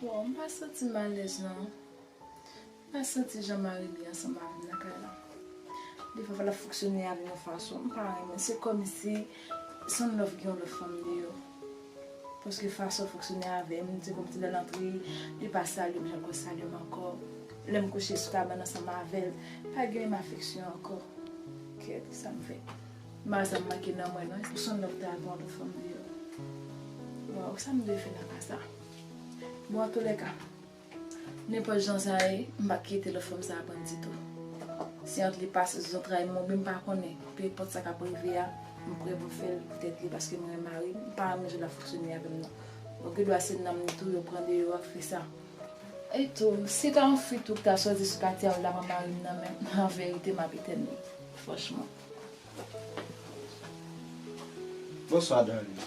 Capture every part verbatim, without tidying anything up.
Bon, m pa santi m alèz non. M pa santi jan mari m ye ansanm avè m nan kay la. Defwa l ap fonksyone avè m yon fason m pa renmen. Se kòmsi Sunlove gen yon lòt fanm deyò. Paske fason l fonksyone avè m, se kòmsi lè l antre, li pa salye m jan l konn salye m ankò. Lè m kouche sou kabann ansanm avè l, pa gen menm afeksyon ankò. Kèt, kisa m fè? M pa wè sa m manke nan mwen non. Sunlove ta gen yon lòt fanm deyò. Waw, sa m dwe fè nan ka sa? Bon, antoulèka, nenpòt jan sa ye, m p ap kite lòt fanm sa a pran m ditou. Si ant li pase sou zantray m, oubyen m pa konnen, pe enpòt sa k ap rive a, m prè pou fè l poutèt li, paske m renmen mari m, m pa renmen jan l ap fonksyone avè m nan. Bon, gen dwa se nanm li tou yo pran deyò a k fè sa. E tou, si ta yon fi tou k ta sòti sou katye a, ou la pran mari m nan men m, an verite, m ap etèn li. Franchman. Bonswa, darling.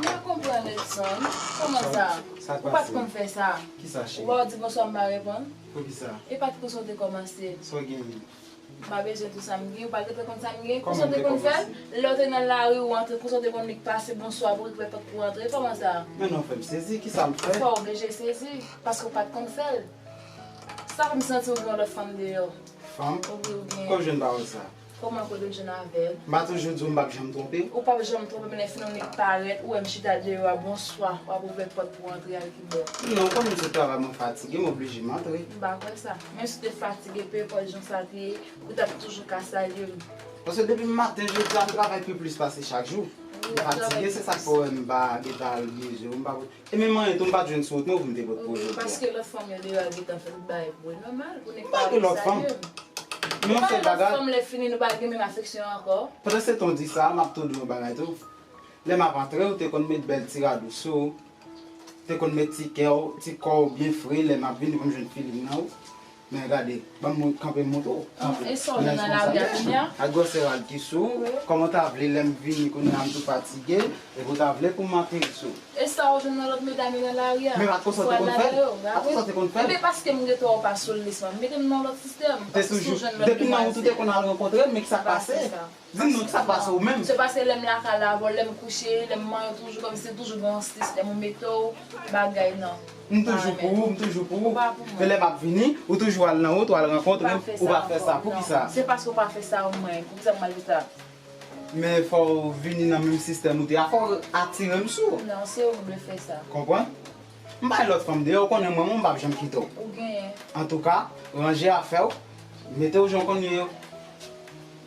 M pa konprann, Edson. Kòman sa? Sa k pase? Ou pa t konn fè sa. Kisa, cheri? Ou pa di bonswa, m pa reponn? Poukisa? E pa t konsa w te kòmanse. Sa w genyen? M pa bezwen tout sa m gen. Ou pa t konn sa m gen. Konsa w te konn fè l? Lè w te nan lari, ou antre, konsa w te konn nik pase bonswa pou w ouvè pòt pou w antre. Kòman sa? Men non, fè m sezi. Kisa m fè? Fò w oblije sezi, paske w pa t konn fè l. Sa fè m santi w gen yon lòt fanm deyò. Fanm? Wi, ou gen. Kòm jwenn pawòl sa? Kòman kote w jwenn avè l? M pa toujou di w m p ap janm twonpe w? Ou p ap janm twonpe m, lè fini w nik parèt, ou wè m chita deyò a, bonswa, w ap ouvè pòt pou w antre al kibò? Non, kòm m sot travay, mwen fatige, m oblije m antre. M pa kwè sa. Menm si w te fatige, pe enpòt jan sa te ye, ou t ap toujou ka salye m. Paske depi maten, jodi a, m travay pi plis pase chak jou. M fatige, se sa k fè w wè m pa gentan al byen je w, m pa E menm anyen tou, m pa t jwenn sou wout mwen pou m te pot pwoje w. Paske lòt fanm yo deyò a gentan fè tout bagay pou ou. E nòmal pou nèg pa vle salye m. M pa gen lòt fanm. Men yon sèl bagay. Ou pa gen lòt fanm, lè fini nou pa gen menm afeksyon ankò. Pandan se tan w di sa, m ap tou di w yon bagay tou. Lè m ap antre, ou te konn met bèl ti rad ou sou ou. Te konn met ti kè w, ti kò w byen fre, lè m ap vini pou m jwenn feeling nan ou. Men gade, ban m kanpe m montre w. E sa w jwenn nan lari a kounye a? Ak gwosè rad ki sou ou, kòman w ta vle lè m vini kounye a m tou fatige, epi w ta vle pou m antre sou ou? E sa w jwenn nan lòt medam yo nan lari a? Men pa t konsa w te konn fè l? Pa t konsa w te konn fè l? Ebyen paske m gentan wè w pa sou lis mwen. Mete m nan lòt sistèm. Ou te toujou, depi nan wout ou te konn al rankontre l, men ki sa k pase? Di m non, kisa k pase w menm? Se paske lè m lakay la avè w, lè m kouche, lè m manyen, toujou kòmsi toujou gen yon sistèm ou mete w bagay nan. M toujou pou ou, m toujou pou ou. Ou pa pou mwen. Men lè m ap vini, ou toujou al nan wout, ou al rankontre m, ou pa fè sa. Poukisa? Se paske w pa fè sa ou mwen, poukisa m al fè sa? Men fò w vini nan menm sistèm ou te a, fò w atire m sou ou. Non, se ou ki dwe fè sa. Konprann? M pa gen lòt fanm deyò, ou konnen mwen menm, m p ap janm kite w. Ou genyen. Antouka, ranje afè w, mete w jan w konn ye yo.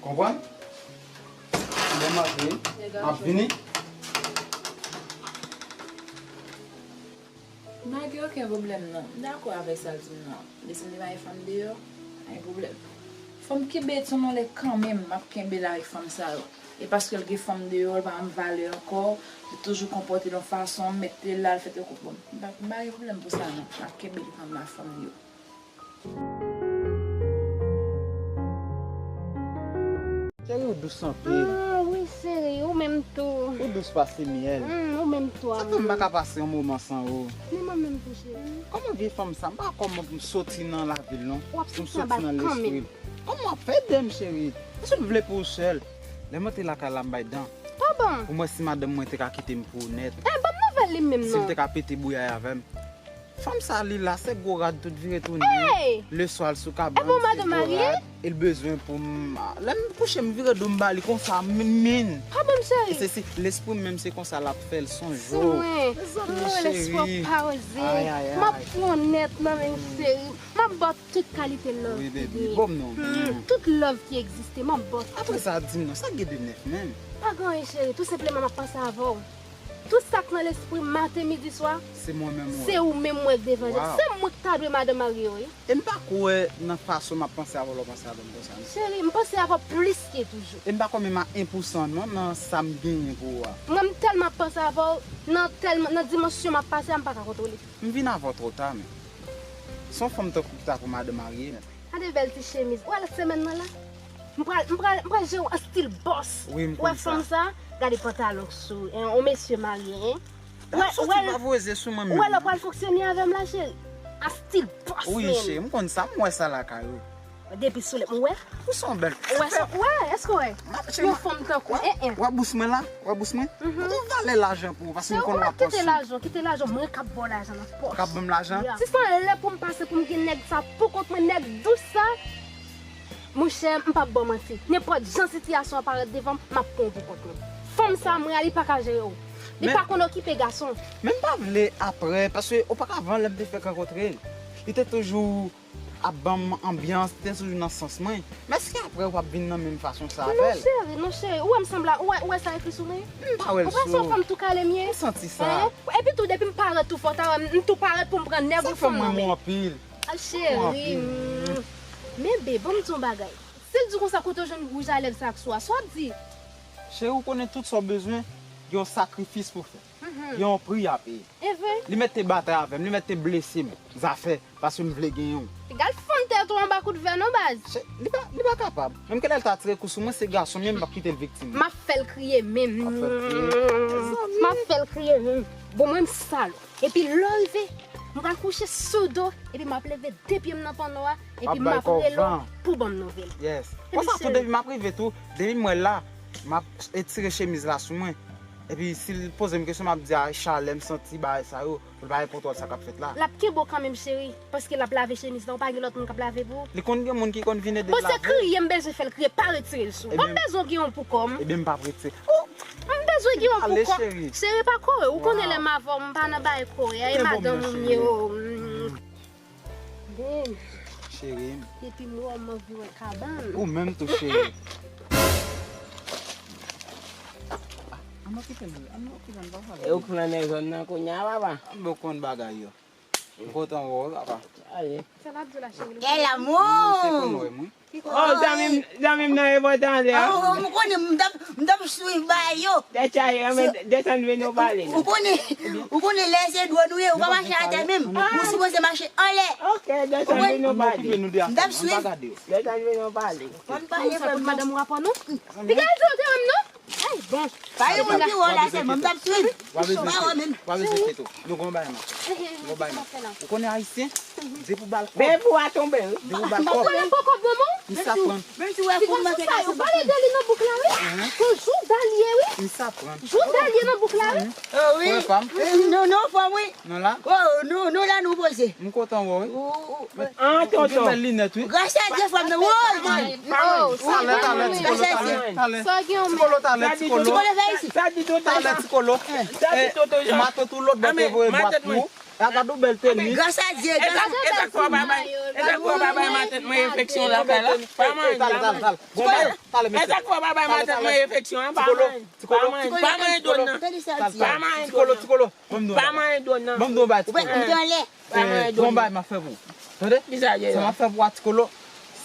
Konprann? Lè m antre, m ap vini. M pa gen okenn pwoblèm non. M dakò avèk sa l di m nan. Depi m te pa gen fanm deyò, pa gen pwoblèm. Fò m kenbe l yon lè kanmenm, m ap kenbe l avèk fanm sa yo. E paske l gen fanm deyò, l pa ban m valè ankò, li toujou konpòte l yon fason, m mete l la, l fè twò konprann. M pa, m pa gen pwoblèm pou sa non. M ap kenbe l kanmenm ak fanm deyò. Cheri, ou dous anpil. Ah, wi, cheri, ou menm tou. Ou dous pase myèl. Hmm, ou menm tou, amou. Sa fè m pa ka pase yon moman san ou. Ni mwen menm tou, cheri. Kòman vye fanm sa? M pa wè kòman pou m soti nan lavil, non. W ap soti anba kanmenm. Pou m soti nan lespri. Kòman w ap fè ede m, cheri? Èske w vle pou ou sèl? Lè mwen te lakay la, m bay dan. Pa bon. Pou mwen, si madanm mwen te ka kite m pou ou nèt. Eh, ban m nouvèl li menm, non. Si l te ka pete bouyay avè m. Fanm sa li la, se gwo rad tout vire tounen. Hey! Leswa l sou kabann, se gwo rad. E pou madanm marye? E l bezwen pou m, lè m kouche, m vire do m ba li konsa, m min. Pa bon, cheri. E se si lespri m menm se konsa l ap fè l, sonje w. Mezanmi, lespri w pa oze. M ap pran nèt nan men cheri. M ap ba w tout kalite love ki genyen. Wi, baby, bon non. Hmm, tout love ki egziste, m ap ba w tout. Apre sa, di m non, sa k gen de nèf menm? Pa gen anyen, cheri. Tou senpleman, m ap panse avè w. Tout sa k nan lespri m maten, midi, swa, se mwen menm, se ou menm mwen k devan je m. Se mwen k ta dwe madanm marye, wi. E m pa kwè nan fason m ap panse avè w lè w panse avè m konsa, non. Cheri, m panse avè w plis ke toujou. E m pa kwè menm a en pou san, non, nan sa m genyen pou ou a. Mwen, m tèlman ap panse avè w, nan tèlman, nan dimansyon m ap pase a, m pa ka kontwole. M vin avè w twò ta, men. Se yon fanm tankou w ki ta pou madanm marye. Gade bèl ti chemiz. Ou wè lòt semèn nan la? M pral, m pral, m pral jere w an stil bòs. Wi, m konn sa. Ou wè fanm sa? Gade pantalon k sou, en, on mesye marye, en. Ou wè, ou wè, ou wè lè w pral fonksyone avè m la, cheri? An stil bòs, wi, cheri, m konn sa, m wè sa lakay ou. Depi sou lèp, ou wè? Ou se yon bèl. Ou wè sa, ou wè? Èske w wè? Yon fanm tankou, en, en. Ou wè bous mwen la? Ou wè bous mwen? Ou gon valè lajan pou ou, paske m konn w ap pòs ou. Kite lajan, kite lajan, mwen k ap ba w lajan nan pòs. K ap ban m lajan? Si se yon lè pou m pase pou m gen nèg sa, pou kont mwen, nèg dous sa, monchè, m p ap ba w manti. Nenpòt jan sitiyasyon an parèt devan m, m ap pran w pou kont mwen. Fanm sa, mwen a, li pa ka jere w. Li pa konn okipe gason. Men m pa vle apre, paske ou pa ka vann lè m te fèk rankontre l. Li te toujou ap ban m anbyans, li te toujou nan sans mwen. Men èske apre w ap vin nan menm fason sa avè l? Non, cheri, non, cheri. Ou wè m sanble, ou wè, ou wè sa ekri sou mwen? M pa wè l sou ou. Ou pa se yon fanm tou kale m ye? M santi sa. Epi tou, depi m parèt tou fò, ta wè m, m tou parèt pou m pran nèg ou fanm nan men. Sa fè m renmen w anpil. A, cheri. Men, babe, ban m di w yon bagay. Si l di w konsa, kote w jwenn wouj a lèv sa ak sou a? Sa w ap di? Cheri, ou konnen tout sa w bezwen, gen yon sakrifis pou fè. Gen yon pri a peye. E vre? Li mèt te batay avè m, li mèt te blese m, zafè, paske m vle genyen w. Piga l fann tèt ou anba kout vè non, baz. Li pa, li pa kapab. Menm ke lè l ta tire kou sou mwen, se gason m ye, m p ap kite l viktim. M ap fè l kriye menm. M ap fè l kriye. M ap fè l kriye menm. Bon, mwen, m sal. Epi lè w rive, m pral kouche sou do, epi m ap leve de pye m nan panno a, epi m ap rele w pou ban m nouvèl. Yes. Konsa tou, depi m ap rive tou, depi m wè l la, m ap etire chemiz la sou mwen. Epi si l poze m kesyon, m ap di a chalè m santi bagay sa yo, pou l pa gen kontwòl sa k ap fèt la. L ap kenbe w kanmenm, cheri, paske l ap lave chemiz la, ou pa gen lòt moun k ap lave pou ou? Li konn gen moun ki konn vin ede l lave. Bon, se kriye m bezwen fè l kriye, pa retire l sou ou. Ban m bezwen gen yon pou kò m. Ebyen, m p ap retire. M bezwen gen yon pou kò. Cheri, pa kore. Ou konnen lè m avè w, m pa nan bagay kore a, e madanm ou m ye o. Bon. Cheri m. Depi m wè w, m anvi wè kabann. Ou menm tou, cheri. An n okipe m, an n okipe m, papa. E ou k nan zòn nan kounye a, papa? M bon konn bagay yo. M kontan wè w, papa. Sa l ap di w la, cheri? Quel amour! Se pou nou, mwen. Oh, zanmi m, zanmi m nan e bò anlè a. Ah, m konnen, m t ap, m t ap swiv bagay yo. Tèt chaje, men desann vin nou pale. Ou konnen, ou konnen lè se dwòn ou ye, ou pa mache atè menm. Ou sipoze mache anlè. Ok, desann vin nou pale. M t ap swiv. Desann vin nou pale. Konn pale, frè m. Madanm ou rapò nou? Piga l di w te wè m non? Ay, bon. Pa yon moun ki wè w la sèlman, m t ap swiv. Ou bezwen kèt ou. Ou pa bezwen kèt ou. Nou gon bagay, man. Nou gon bagay, man. Ou konnen ayisyen? Depi w ba l kòb. Depi w a tonbe, wi. Depi w ba l kòb. Ou konnen pran kòb nan men w? Li sa pran. Menm si w wè kou m manke kase. Pale de li nan bouk la, wi. Tou jou dalye, wi. Li sa pran. Jou dalye nan bouk la, wi. Oh, wi. Frè pa m. Non, non, frè m, wi. Nou la? Oh, nou, nou la, nou poze. M kontan wè w, wi. Ou gen bèl linèt, wi. Gras a Dye, frè m nan. Woy! Talè, talè, Ti Kolo, talè. Talè, Ti Kolo, talè, Ti Kolo. Talè, Ti Kolo. Sa di Toto Jan? Sa di Toto Jan? Matant ou lòt bò te voye bwat pou ou. Gad yon bèl tenis. Gras a Dye, gras a Dye. E sa k fè w pa bay, e sa k fè w pa bay matant mwen enfeksyon lakay la? Pa manyen. Talè, talè, talè. Bon, talè, mesye. E sa k fè w pa bay matant mwen enfeksyon an? Pa manyen. Ti Kolo, pa manyen dwòn nan. Pa manyen dwòn nan. Ti Kolo, Ti Kolo. Ban m di w yon bagay. Pa manyen dwòn nan. Ban m di w yon bagay, Ti Kolo. Ou mèt mete anlè. Pa manyen dwòn nan. Gon bagay m ap fè pou ou. Tande? Kisa ye la? Sa m ap fè pou ou a, Ti Kolo,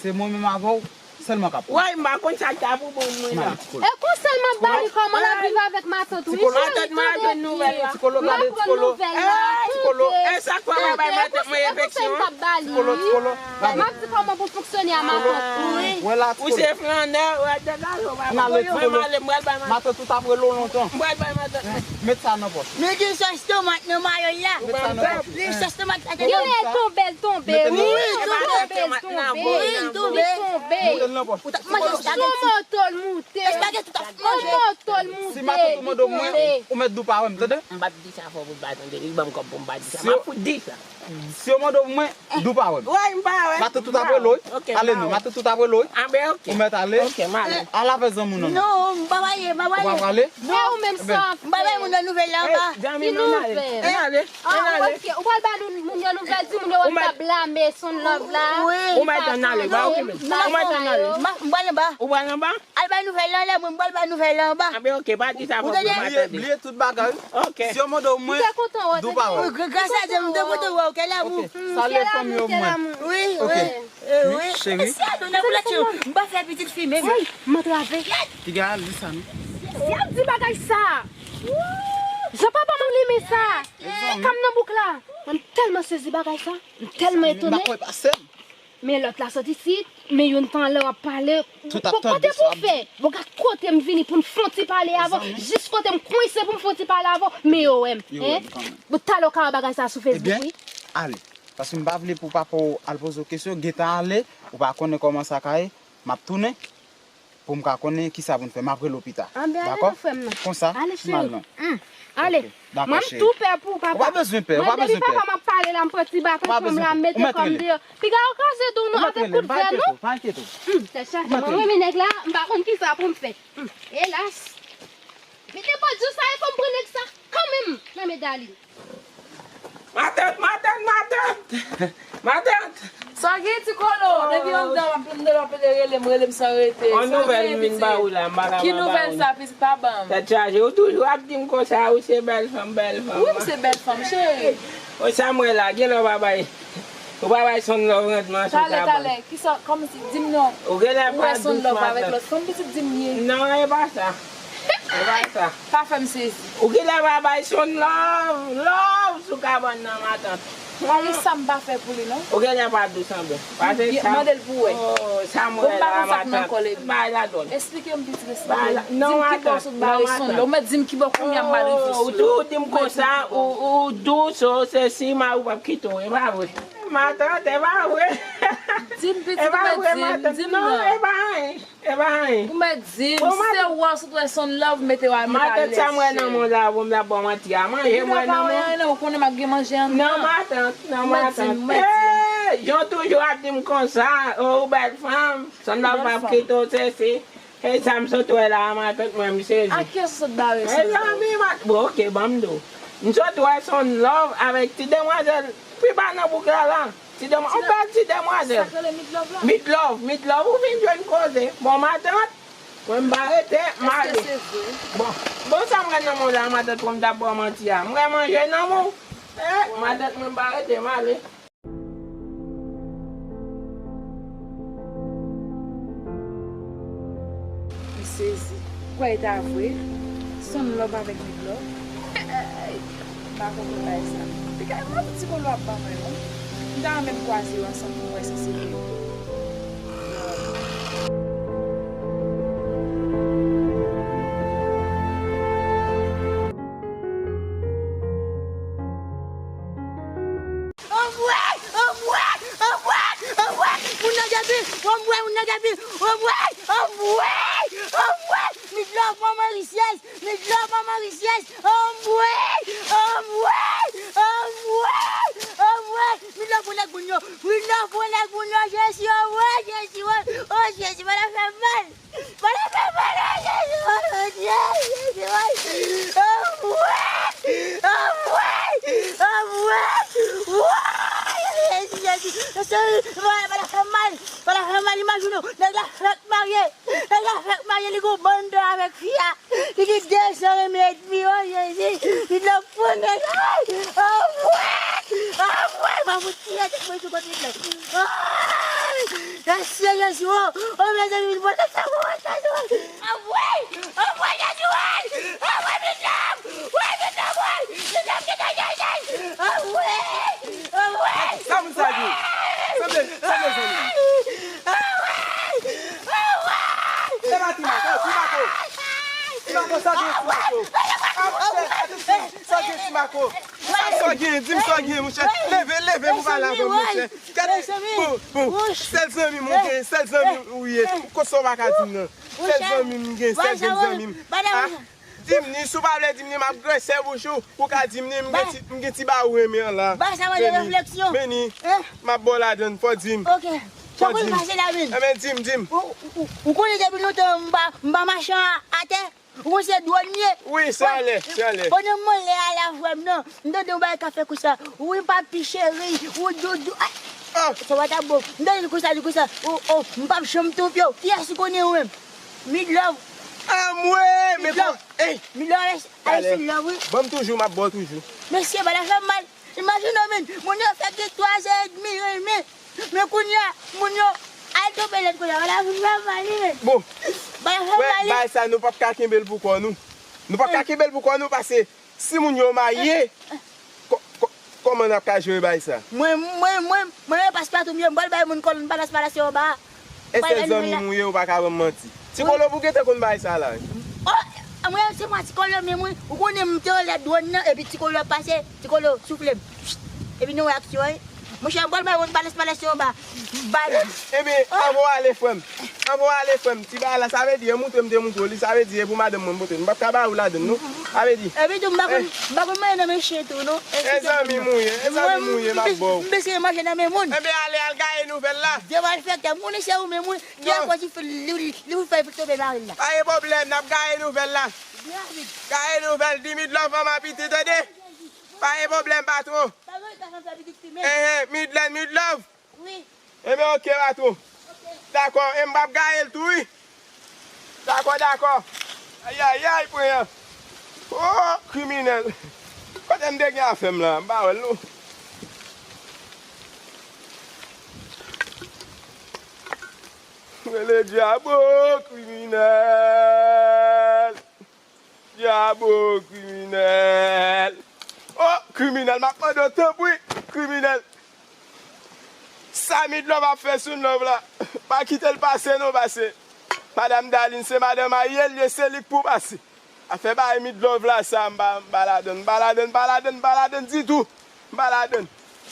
se mwen menm avè w sèlman k ap konn. Woy, m pa konn sa k ta pou bon mwen la. E konsèy m ap ba li, kòman l ap viv avèk matant ou? Ti Kolo. Matant mwen ap jwenn nouvèl la. Ti Kolo, gade, Ti Kolo. Ti Kolo. E sa k fè w pa bay matant mwen enfeksyon an? Ti Kolo, Ti Kolo. M ap di kòman pou fonksyone a matant ou. Mwen la tou. Ou se flannè, ou al degaj ou pa. Mwen ale tou. Mwen ale, mwen al bay matant. Matant ou t ap rele w lontan. Mwen al bay matant. Met sa nan pòch. Men gen sòs tomat nan mayo la. Met sa nan pòch. Men sòs tomat la. Genlè tonbe l tonbe. Wi, tonbe. Tonbe l tonbe. Wi, tonbe. Moute l nan pòch. Ou t ap manje espageti. Sou moto l moute. Espageti ou t ap manje. Sou moto l moute. Si matant ou mande w mwen, ou mèt di w pa wè m, tande? M p ap di sa fò pou l pa tande. Li ban m kòb pou m pa di sa. M ap fout di sa. Si yo mande w mwen, di w pa wè m. Wè, m pa wè. Matant ou t ap rele w, wi. Ale non, matant ou t ap rele w, wi. A ben, ok. Ou mèt ale. Ok, m ale. Al avè zanmi w nan. Non, m pa prale, m pa prale. Ou pa prale? E ou menm sa. M pa bay moun nan nouvèl la anba. Ki nouvèl? Ann ale. Ah, ok. Ou pral ba nou, moun yo nouvèl, di moun yo wè m t ap blame Son Love la. Wi. Ou mèt ann ale, ba okipe. Ou mèt ann ale. M pral anba. Ou pral anba? Al bay nouvèl la anlè mwen, m pral bay nouvèl la anba. A ben, ok, pa di sa fò pou m pa tande. Bliye tout bagay. Ok. Si yo mande w mwen, di w pa wè m. Gras a Dye, m te kontan wè w, kè lanmou. Ok. Salye fanmi yo pou mwen. Wi, wi. Cheri. Mèsi a nou, nan koulè tchou. M pa fè pitit fi menm. Woy, m antrave. Piga, li sa non. Si ap di bagay sa. Jan papa m limen sa. E kam nan bouk la. Mwen m tèlman sezi bagay sa. M tèlman etone. M pa kwè pase m. Men lòt la sot isit, men youn tan lè w ap pale. Tout ap tande sa. Kote pou fè? Bon, gad kote m vini pou n fon ti pale avè w. Jis kote m kwense pou m fon ti pale avè w, men yo wè m. Yo wè m kanmenm. Bon, talè w ka wè bagay sa sou Facebook, wi. Ebyen, ale. Paske m pa vle pou papa w al poze w kesyon, gentan ale, ou pa konnen kòman sa ka ye, m ap tounen. Pou m ka konnen kisa pou n fè, m ap rele w pita. Anben, ale non, frè m nan. Konsa, m al non. Ale. Mwen m tou pè pou ou, papa. Ou pa bezwen pè, ou pa bezwen pè. Mwen depi papa m ap pale la, m pran ti baton pou m la, m mete kò m deyò. Piga ou kraze dou nou avèk kout vè nou. Pa enkyete w. Tèt chaje, mwen renmen nèg la, m pa konn kisa pou m fè. Elas. Mete bòdyo sa e fò m pran nèg sa kanmenm nan men Darline. Matant, matant, matant! Matant! Sa gen ti kolo, depi anndan w ap plande, w ap rele m, rele m san rete. Yon nouvèl m vin ba ou la, m pa ka pa ba ou. Ki nouvèl sa, pitit, pa ban m? Tèt chaje, ou toujou ap di m konsa, ou se bèl fanm, bèl fanm. Wi, m se bèl fanm, cheri. Ou sa m wè la, genlè w pa bay, ou pa bay Son Love randman sou kabann. Talè, talè, kisa, kòmsi, di m non. Ou genlè pa dous, matant. Ou wè Son Love avèk lòt fanm, pitit, di m ye. Non, e pa sa. E pa sa. Pa fè m sezi. Ou genlè pa bay Son Love, love sou kabann nan, matant. Pa gen sa m pa fè pou li, non. Ou genlè pa dous anben. Pase sa. Mande l pou wè. Oh, sa m wè la, matant. Bay la dwòl. Esplike m, pitit, esplike m. Di m kibò w sot bare Son Love. Ou mèt di m kibò kounye a m ba l refè sou li. Ou tou di m konsa, ou, ou dous, ou sesi, mari w p ap kite w. E pa vre. Matant, e pa vre. Di m, pitit, ou mèt di m, di m non. E pa anyen. E pa anyen. Ou mèt di m, se ou a sot wè Son Love mete w al, mete alèz. Matant, sa m wè nan mwen la, pou m ta ba w manti a, manje m wè nan mwen. Ou konnen m ap gen manje anndan. Non, matant, non, matant. Ou mèt di m, ou mèt di m. Hey, Jan toujou ap di m konsa, oh, ou bèl fanm, Son Love p ap kite w, sesi. E sa m sot wè la, matant, mwen m sezi. A kiyès ou sot bare Son Love? Mezanmi, mat-, bon, ok, ban m di w. M sot wè Son Love avèk ti demwazèl pi ba nan bouk la la. Ti demwa-, yon bèl ti demwazèl. Sa k rele Midlove la? Midlove, Midlove, ou vin jwenn koze. Bon, matant, mwen m pa rete, m ale. Èske se vre? Bon, bon, sa m wè nan men w la, matant, pou m ta ba w manti a. M wè manje nan men w. Eh, matant, mwen m pa rete, m ale. M sezi. Kwè e ta vre? Son Love avèk Midlove? Hey! M pa konprann bagay sa. Piga, e manti ti kolo ap ban mwen, non. M ta renmen m kwaze yo ansanm pou m wè si se vre. Anmwey! Anmwey! Anmwey! Anmwey! Moun nan Gaby! Anmwey! Moun nan Gaby! Anmwey! Anmwey! Anmwey! Midlove, manman richès! Midlove, manman richès! Anmwey! Anmwey! Anmwey! Anmwey! Midlove, pran nèg moun yo! Midlove, pran nèg moun yo! Jezi, anmwey! Jezi, woy! Oh, Jezi, bagay la fè m mal! Bagay la fè m mal, Jezi, woy, Jezi, woy. Anmwey! Anmwey! Anmwey! Woy! Jezi, Jezi. Jezi, woy, bagay la fè m mal. Bagay la fè m mal, imajine w. Nèg la fèk marye. Nèg la fèk marye, li gon bann dò avèk fi a. Li gen de zan renmen edmi, oh, Jezi. Li nan pran nèg la. Anmwey! Anmwey! M a fout tiye tèt mwen sou kote la. Ay! Jezi, Jezi, oh! Oh, mezanmi, vin pote sa pou mwen, Jezi, oh! Anmwey! Anmwey, Jezi, oh! Anmwey, vin nan mwen! Vin nan mwen, Jezi! Anmwey! Anmwey! Sa moun sa di? Sanble, sanble zanmi. Anmwey! Se pa Ti Mako, Ti Mako. Ti Mako, sa gen Ti Mako. Ah, monchè, atann, sa gen Ti Mako. Sa, sa gen, di m sa gen, monchè. Leve, leve pou pale avè m, monchè. Gade, bon, bon, sèl zanmi m ou gen, sèl zanmi m ou ye. Kot sa w pa ka di m nan? Sèl zanmi m gen, sèl jèn zanmi m. Ah, di m ni, si w pa vle di m ni, m ap grense bouch ou, pou w ka di m ni, m gen ti, m gen ti ba ou renmen an la. Ba sa mande refleksyon. Men ni, m ap ba w ladann, fò di m. Ok. Fò di m. Ebyen, di m, di m. Ou, ou, ou konnen depi lontan m pa, m pa mache atè. Ou konnen se dwòl m ye. Wi, se anlè, se anlè. Pandan m anlè a la frè m nan, m tande yon bagay k ap fè konsa. Wi, papi cheri, wi, doudou. Ah, sa pa ta bon. M tande l konsa, l konsa. Oh, oh, m p ap janm twonpe w. Kiyès ou konnen ou menm? Midlove. Anmwe, men kon, ey. Midlove, Alex, Alex Midlove, wi. Ban m toujou, m ap ba w toujou. Mesye, bagay la fè m mal. Imajine w, men, moun yo fè gen twa zè edmi renmen. Men kounye a, moun yo al tonbe lòt kote. Bagay la fè m mal, wi, men. Bon. Bagay la fè m mal, wi. Bagay sa, nou p ap ka kenbe l pou kò nou. Nou p ap ka kenbe l pou kò nou, paske si moun yo marye, kò-, kò-, kòman n ap ka jere bagay sa? Mwen, mwen, mwen, mwen, paspatò m ye, m pral bay moun kòlonn palas, palas yo anba. E sèl zanmi m ou ye, ou pa ka ban m manti. Ti Kolo pou gentan konn bagay sa la. Oh, mwen, se mwen Ti Kolo, men mwen, ou konnen m te anlè dwòn nan, epi Ti Kolo ap pase, Ti Kolo soufle m. Epi nou wè aksyon, wi. Monchè, m pral bay moun palas, palas yo anba. Bay. Ebyen, anvan w ale, frè m. Anvan w ale, frè m. Ti bagay la, sa vle di, e moutre m te moutre w li, sa vle di, e pou madanm mwen m pote l. M p ap ka ba ou ladann, non. Sa vle di. Epi tou, m pa konn, m pa konn manje nan men chen tou, non. E zanmi m ou ye, e zanmi m ou ye, m ap ba w. M bezwen manje nan men moun. Ebyen, ale, al gaye nouvèl la. Vye malfektè, moun se ou menm, wi. Ki akoz li, li, li fè tonbe mari l la. Pa gen pwoblèm, n ap gaye nouvèl la. Byen rapid. Gaye nouvèl, di Midlove manman piti, tande? Pa gen pwoblèm, patwon. Pa gen tan fè pitit fi, men. Eh, eh, Midlove, Midlove. Wi. Ebyen, oke, patwon. Oke. Dakò, e m p ap gaye l tou, wi. Dakò, dakò. Ayayay, pran an. Oh, kriminèl. Kote m te gen afè m la? M pa wè l, non. Rele Dyabo, kriminèl. Dyabo, kriminèl. Oh, kriminèl, m ap mande w tanpri, kriminèl. Sa Midlove ap fè Sunlove la, pa kite l pase non, pase. Madanm Darline, se madanm marye l ye, se li k pou pase. Afè bay Midlove la sa, m pa, m pa ladann, m pa ladann, m pa ladann, m pa ladann ditou. M pa ladann.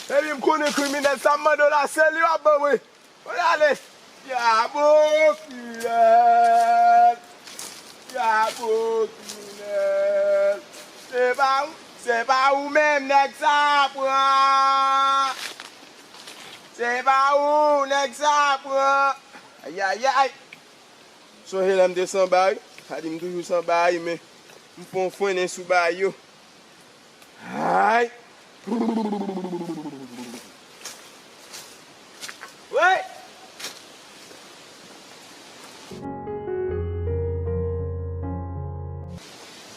Epi m konnen kriminèl sa, m mande w la, se li w ap ban mwen. Mwen ale. Dyabo kriminèl. Dyabo kriminèl. Se pa ou, se pa ou menm nèg sa pran. Se pa ou nèg sa pran. Ayayay. Sonje lè m te san bagay? Sa di m toujou san bagay, men m fè yon frennen sou bagay yo. Ay! Wey!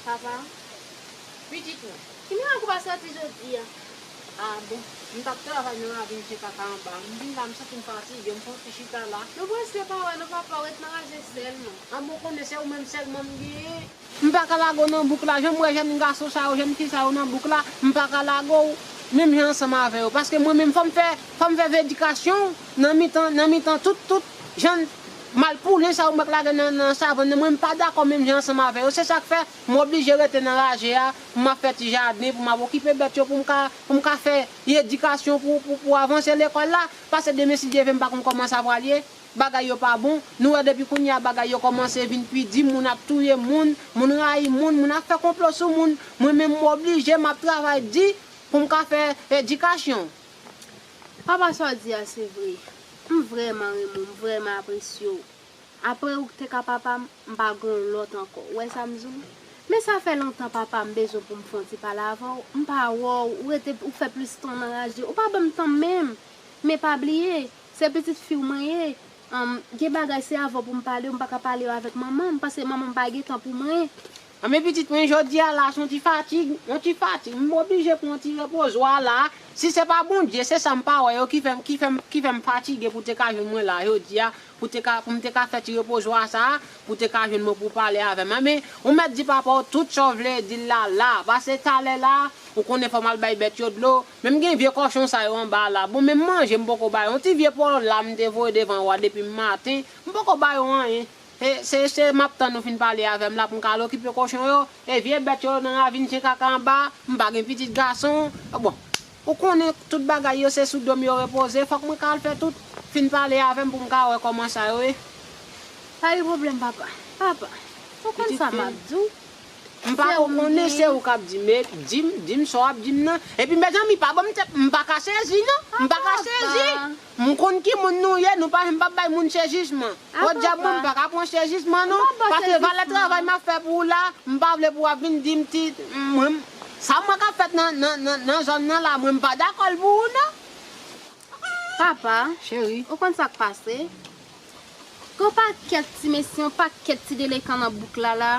Papa, pitit mwen, ki mirak ou pa soti jodi a? A bon, m t ap travay nan ravin Vye Kaka anba. M vin la, m santi m fatige, m fè yon ti chita la. Nou prèske pa wè non, papa, w ret nan raje sèlman. A bon, konnen se ou menm sèlman m genyen. M pa ka lage w nan bouk la. Jan m wè jèn gason sa yo, jèn fi sa yo nan bouk la, m pa ka lage w menm jan ansanm avè yo. Paske mwen menm, fò m fè, fò m fè vedikasyon nan mitan, nan mitan tout, tout jan malpoulen sa yo m wè k lage nan, nan savann nan. Mwen, m pa dakò menm jan ansanm avè yo. Se sa k fè m oblije rete nan raje a, pou m ap fè ti jaden, pou m ap okipe bèt yo, pou m ka, pou m ka fè edikasyon, pou, pou, pou avanse lekòl la. Paske demen, si Dye vle, m pa konn kòman sa pral ye. Bagay yo pa bon. Nou wè depi kounye a bagay yo kòmanse vin pi di, moun ap touye moun, moun rayi moun, moun ap fè konplo sou moun. Mwen menm m oblije, m ap travay di pou m ka fè edikasyon. Papa, sa w di a se vre. M vrèman renmen w, m vrèman apresye w. Apre ou te ka papa m, m pa gen yon lòt ankò. Ou wè sa m di w? Men sa fè lontan papa m bezwen pou m fè yon ti pale avè w. M pa wè w, ou rete, ou fè plis tan nan raje. Ou pa ban m tan menm. Men pa bliye, se pitit fi w mwen ye. Ann, gen bagay se avè w pou m pale yo, m pa ka pale yo avèk manman m, paske manman m pa gen tan pou mwen. Anben pitit mwen, jodi a la, se yon ti fatig, yon ti fatig. M oblije pran yon ti repozwa la. Si se pa Bondye, se sa m pa wè yo ki fè m, ki fè m, ki fè m fatige pou te ka jwenn mwen la jodi a, pou te ka, pou m te ka fè ti repozwa sa a, pou te ka jwenn mwen pou pale avè m. Anben, ou mèt di papa w tout sa w vle di l la, la, paske talè la, ou konnen fò m al bay bèt yo dlo. Men m gen vye kòchon sa yo anba la. Bon, menm manje m poko ba yo. Yon ti vye pòl la m te voye devan yo a depi maten. M poko ba yo anyen. E se, se m ap tann ou fin pale avè m la pou m ka al okipe kochon yo. E vye bèt yo nan ravin chen kaka anba, m pa gen pitit gason. Bon, ou konnen tout bagay yo se sou do m yo repoze, fòk mwen ka al fè tout. Fin pale avè m pou m ka wè kòman sa yo ye. Pa gen pwoblèm, papa. Papa, ou konn sa m ap di w? M pa konnen, se ou k ap di m, e, di m, di m sa w ap di m nan. Epi, mezanmi, pa ban m tèt, m pa ka sezi, non. M pa ka sezi. M konn ki moun nou ye, nou pa, m p ap bay moun sezisman. Podyab mwen, m pa ka pran sezisman, non. Paske valè travay m ap fè pou ou la, m pa vle pou w ap vin di m ti, mwen, sa mwen k ap fèt nan, nan, nan, nan zòn nan la, mwen, m pa dakò l pou ou, non. Papa, cheri, ou konn sa k pase? Gon pakèt ti mesye, yon pakèt ti delekan nan bouk la la.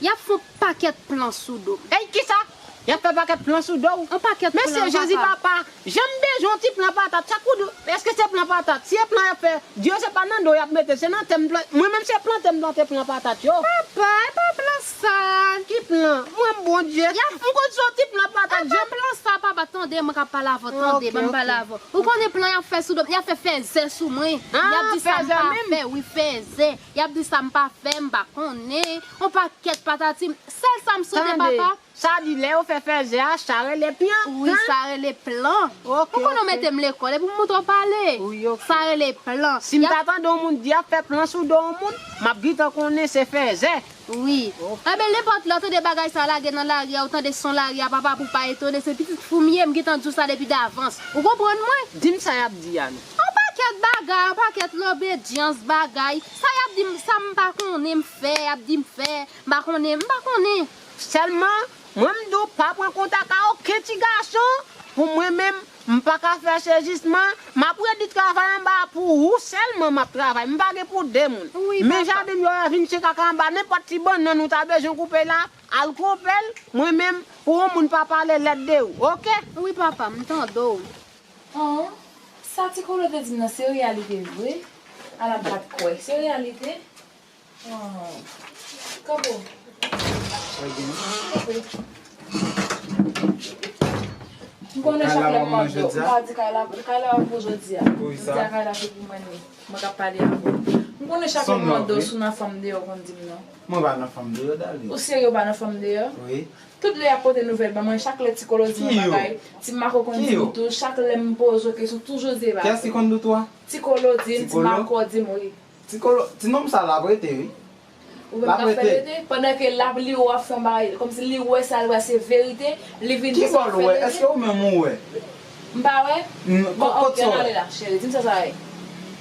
Y ap fè yon pakèt plan sou do m. Ey, kisa? Y ap fè pakèt plan sou do w? Yon pakèt plan, papa. Mesye Jezi, papa, jan m bezwen yon ti plan patat, sa kou do, èske se plan patat? Si e plan y ap fè, di yo se pa nan do y ap mete, se nan tè m plan, mwen menm se plante m plante plan patat yo. Papa, e pa plan sa. Ki plan? Mwen, Bondye, m konn se yon ti plan patat. E pa plan sa, papa, tande, mwen k ap pale avè w, tande, ban m pale avè w. Ou konnen plan y ap fè sou do m, y ap fè fèzè sou mwen. Y ap di sa m pa fè, wi, fèzè. Y ap di sa m pa fè, m pa konnen. On pakèt patati, sèl sa m sonje, papa. Sa di lè yo fè fèzè a, sa rele plan. Wi, sa rele plan. Ou konnen w mete m lekòl, epi m montre w pale. Sa rele plan. Si m ta tande yon moun di y ap fè plan sou do yon moun, m ap gentan konnen se fèzè. Wi. Enben, nenpòt lè w tande bagay sa lage nan lari a, ou tande son lari a, papa, pou w pa etone, se pitit foumi ye, m gentan di w sa depi davans. Ou konprann mwen? Di m sa y ap di a non. On pakèt bagay, on pakèt lobedyans bagay. Sa y ap di m, sa m pa konnen m fè, y ap di m fè, m pa konnen, m pa konnen. Sèlman, mwen m di w pa pran kontak a okenn ti gason, pou mwen menm, m pa ka fè sezisman, m ap redi travay anba a pou ou sèlman m ap travay, m pa gen pou de moun. Wi, papa. Men jaden m yo ravin chen kaka anba, nenpòt ti bannann ou ta bezwen koupe la, al koupe l, mwen menm, pou yon moun pa pale lèd de ou, oke? Wi, papa, m tande w. An, sa ti Kolo te di m nan, se reyalite vre? Ala m pa t kwè, se reyalite? Oh. Kanpe w. Kanpe. M konnen chak lè m mande w, m pa di Kayla, Kayla pou jodi a. Jodi a Kayla se pou mwen li. Mwen k ap pale avè w. M konnen chak lè m mande w si w nan fanm deyò, w konn di m non. Mwen pa nan fanm deyò, Dali. Ou serye, w pa nan fanm deyò? Wi. Tout lè y ap pote nouvèl ban mwen, chak lè Ti Kolo di m yon bagay, Ti Mako konn di m tou, chak lè m poze w kesyon, toujou se bagay. Kiyès ki konn di w tou a? Ti Kolo di m, Ti Mako di m, wi. Ti Kolo, ti nonm sa l ap rete, wi. Ou menm k ap fè l rete? Pandan ke l ap, li wè w ap fè yon bagay, kòmsi li wè sa, li wè se verite, li vin di sa ap fè l rete. Ki bò l wè? Èske ou menm ou wè? M pa wè? Bon, ok, ann ale la, cheri, di m sa sa ye.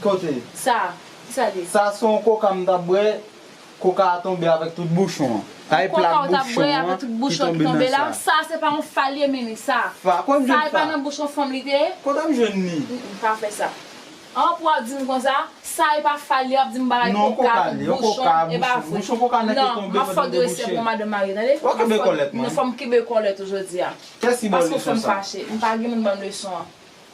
Kote? Sa, ki sa l ye? Sa se yon koka m t ap bwè, koka a tonbe avèk tout bouchon an. Sa e plat bouchon an ki tonbe nan sa. Sa se pa yon fa l ye, Mimi, sa. Sa e pa nan bouch yon fanm li te ye? Kote m jwenn li? Mm, mm, pa fè sa. An, pou w ap di m konsa, sa e pa fa l ye, w ap di m bagay koka, tout bouchon, e pa vre. Non, m ap fè w dwe sè pou madanm marye, tande? W ap kenbe kòlèt mwen. Non, fò m kenbe kòlèt ou jodi a. Paske w fè m fache. M pa gen moun ban m leson an.